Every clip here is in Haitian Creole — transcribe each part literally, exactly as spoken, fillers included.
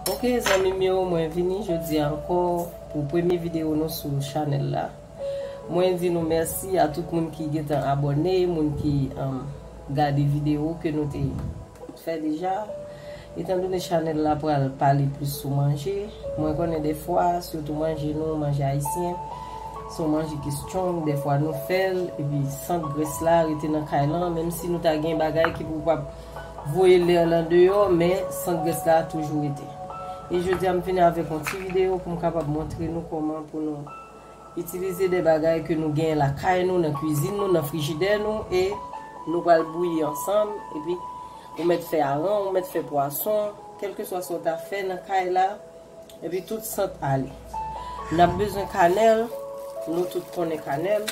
Ok, zanmi m yo, mwen vini jodi a ankò pou premye videyo nou sou chanèl la. Mwen di nou mèsi a tout moun ki gentan abòne, moun ki, um, gade videyo ke nou te fè deja. Etan done chanèl la pral pale plis sou manje, mwen konnen defwa, sitou manje nou, manje ayisyen, se yon manje ki strong, defwa nou fè l, epi sant grès la rete nan kay lan, menm si nou ta gen bagay ki pou p ap voye lè lan deyò, men sant grès la toujou rete. E jodi a, m vini avèk yon ti videyo pou m kapab montre nou kòman pou nou itilize de bagay ke nou genyen lakay nou, nan kwizin nou, nan frijidè nou, e nou pral bouyi ansanm, epi ou mèt fè aran, ou mèt fè pwason, kèlkeswa sa w ta fè nan kay la, epi tout sant ale. N ap bezwen kanèl, nou tout konnen kanèl.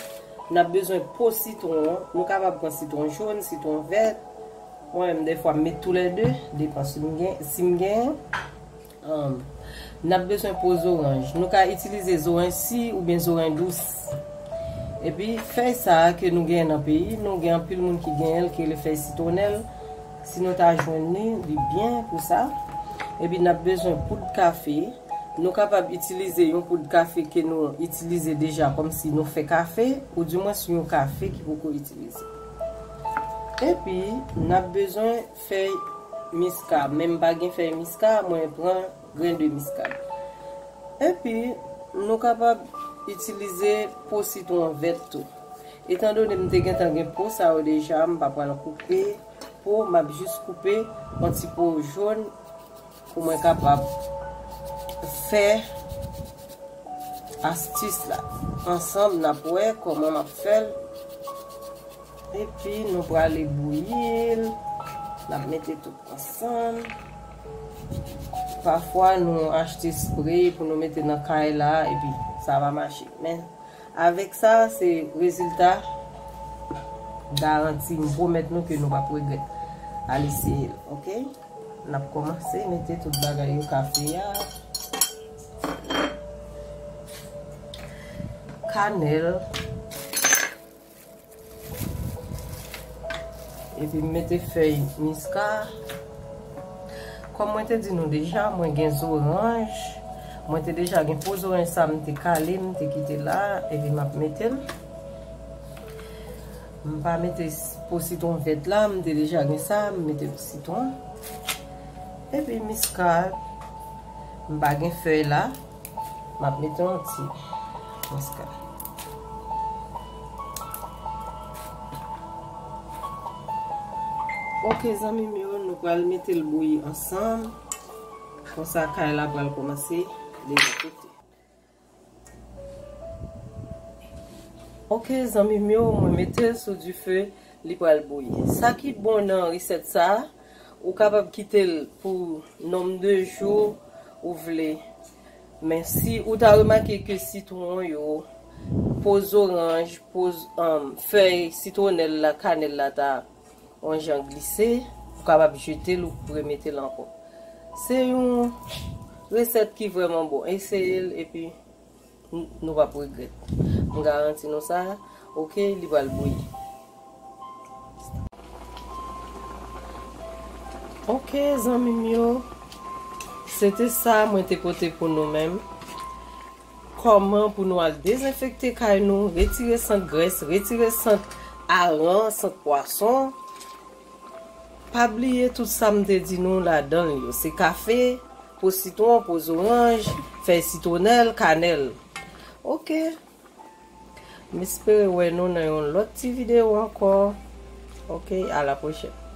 N ap bezwen po sitwon, nou kapab pran sitwon jòn, sitwon vèt. Mwen menm, defwa, m met toulède, depan si m gen, si m genyen. Um, n ap bezwen po zoranj. Nou ka itilize zoranj si oubyen zoranj dous. Epi, fèy sa a ke nou genyen nan peyi, nou gen anpil moun ki genyen l, ki rele fèy sitwonèl. Si nou ta jwenn li, li byen pou sa. Epi, n ap bezwen poud kafe. Nou kapab itilize yon poud kafe ke nou itilize deja, kòmsi nou fè kafe, oudimwens yon kafe ki poko itilize. Epi, n ap bezwen fèy miska. Men m pa gen fèy miska, mwen pran grenn de miska. Epi, nou kapab itilize po sitwon vèt tou. Etan done m te gentan gen po sa yo deja, m pa pral koupe po, m ap jis koupe yon ti po jòn pou mwen kapab fè astis la. Ansanm, n ap wè kòman m ap fè l. Epi, nou prale bouyi l. N ap mete tout ansanm. Pafwa, nou achte spre pou nou mete nan kay la, epi sa pa mache. Men, avèk sa, se rezilta garanti. M pwomèt nou ke nou p ap regrèt al eseye l, ok? N ap kòmanse mete tout bagay yo, kafe a, kanèl, epi m mete fèy miska. Kòm mwen te di nou deja, mwen gen zoranj. Mwen te deja gen po zoranj sa m te kale, m te kite la, epi m ap mete l. M pa mete s-, po sitwon vèt la, m te deja gen sa, m mete sitwon. Epi miska, m pa gen fèy la, m ap mete yon ti miska. Ok, zanmi m yo, nou pral mete l bouyi ansanm. Konsa, kay la pral kòmanse deja kote. Ok, zanmi m yo, mwen mete l sou dife, li pral bouyi. Sa ki bon nan resèt sa, ou kapab kite l pou nonm de jou ou vle. Men si ou ta remake ke sitwon yo, po zoranj, po z-, um, fèy sitwonèl la, kanèl la ta yon jan glise, ou kapab jete l, ou remete l ankò. Se yon resèt ki vrèman bon. Eseye l, epi n-, nou p ap regrèt. M garanti nou sa, ok, li pral bouyi. Ok, zanmi m yo, se te sa mwen te pote pou nou menm. Kòman pou nou al dezenfekte kay nou, retire sant grès, retire sant aran, sant pwason. Pa bliye tout sa m te di nou ladan l yo. Se kafe, po sitwon, po zoranj, fèy sitwonèl, kanèl. Ok. M espere wè nou nan yon lòt ti videyo ankò. Ok, à la prochaine.